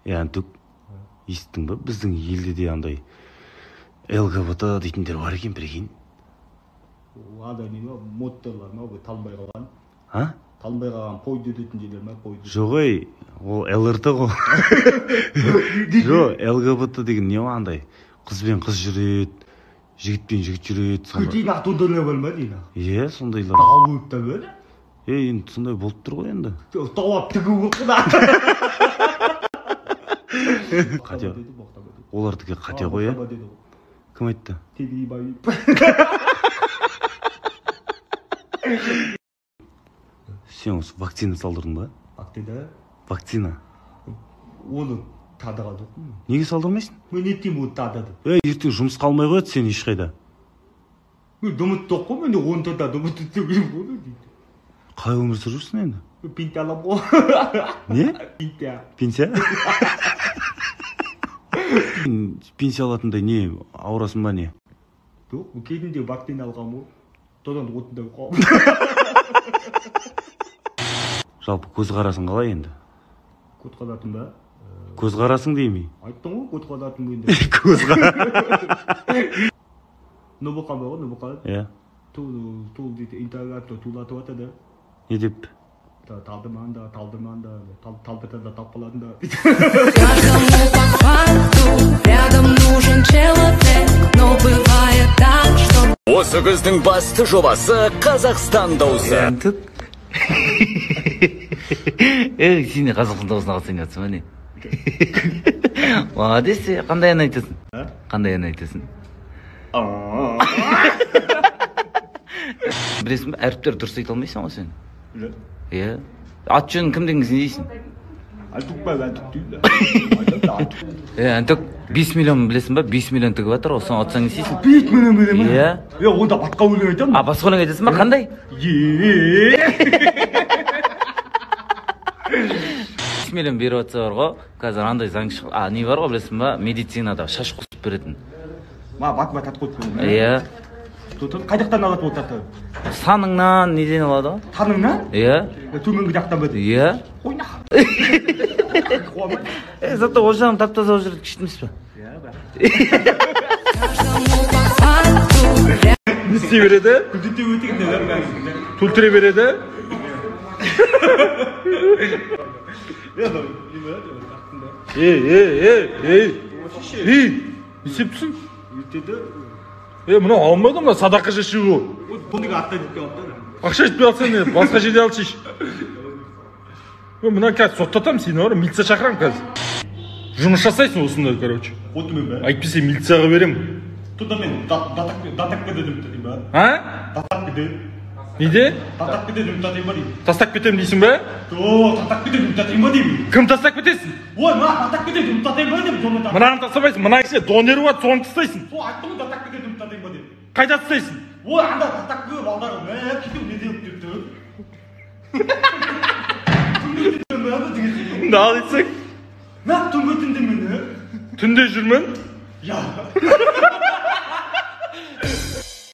Әнтүк, естің ба, біздің елде де андай ЛГБТ дейтіндер бар екен, прикинь. Андай не ма, модтерлар ма, талынбай қалған? А? Талынбай қалған пойды дейтін жерлер ма, пойды? Жоқ ей, ол ЛРТ ғой. Жоқ, ЛГБТ деген не ма андай? Қызбен қыз жүреді, жігітпен жігіт жүреді. Күтейін ақ тондарлар бар ма дейін? Е, сондайлар. Тауып та бер? Е, енді сондай болып тұр ғой енді. Тауап тігу болып қой. Қате. Олардікі қате ғой, е? Кім айтты? Сен осы вакцина салдырдың ба? Вакцина? Вакцина. Оны тадыға жоқпын. Неге салдырмайсың? Мен не істеймін оны тадыды? Ей, ертең жұмысқа алмай қояды сені ешқайда. Мен жұмыс жоқ қой, мен оны тада жұмыс істеуге болады дейді. Қалай өмір сүріп жүрсің енді? Пенсия аламын ғой. Не? Пенсия. Пенсия? Пенсия алатындай не, ауырасың ба не? Жоқ, кезінде вакцина алғанмын ғой. Содан отындай қалдым. Жалпы көзқарасың қалай енді? Көзқарасым ба? Көзқарасың деймін. Айттың ғой, көзқарасым енді. Көзқарас. Нұрбұқан бар ғой, Нұрбұқан. Иә. Тул дейді, интернетте тулатып жатады. Не деп? Талдырман да, талдырман да, талдырса да тап қалатын да. Каждому по факту рядом нужен человек, но бывает так, что... Осы күздің басты жобасы Қазақстан дауысы. Әнтүк. Ей, сен де Қазақстан дауысына қатысайын жатсың ба не? Молодец, қандай ән айтасың? Қандай ән айтасың? Білесің бе, әріптер дұрыс айта алмайсың ғой сен? Иә. Ат жөнін кім дегенсің не дейсің? Әнтүк па, Әнтүк деймін. Әнтүк, 5 миллион білесің ба? 5 миллион тігіп жатыр ғой, соны ұтсаң не істейсің? 5 миллион бере ма? Иә. Е, онда басқа өлең айтамын. А, басқа өлең айтасың ба? Қандай? Е. 5 миллион беріп жатса бар ғой, қазір андай заң шығып, а, не бар ғой білесің ба? Медицинада шаш қосып беретін. Ма, батыма тат қойып беремін. Иә. Қай жақтан алады ол таты? Саныңнан неден алады ғой? Саныңнан? Иә. Төменгі жақтан ба? Иә. Қойна. Е, зато ол жағын тап-таза болып жүреді, күшті емес пе? Иә, бірақ. Не істей береді? Төлтіре береді. Ей, ей, ей, ей. Ей, не істеп тұрсың? Е, мынау алмайды, мына садақа шешу ғой. Бұныға ақша жетпей қалды. Ақша жетпей қалса не, басқа жерде алшы шеш. Мына қазір соттатамын сені, бар, милиция шақырамын қазір. Жұмыс жасайсың осында, короче. Отымен бе? Әйтпесе милицияға беремін. Сонда мен датап кетемін деймін ба? А? Датап кетемін. Неде? Тастап кетемін деймін ба деймін. Тастап кетемін дейсің бе? Жоқ, тастап кетемін деймін ба деймін. Кім тастап кетесің? Ой, мына тастап кетемін деймін ба деймін. Мынаны тастамайсың, мына кісі донер бар, соны тастайсың. Сол айттым ғой, тастап кетемін деймін ба деймін. Қайда тастайсың? Ой, анда тастап кетіп балдар, мә, кетіп не деп деп тұр. Не ал айтсаң? Мә, түнгі түнде мені. Түнде жүрмін? Я.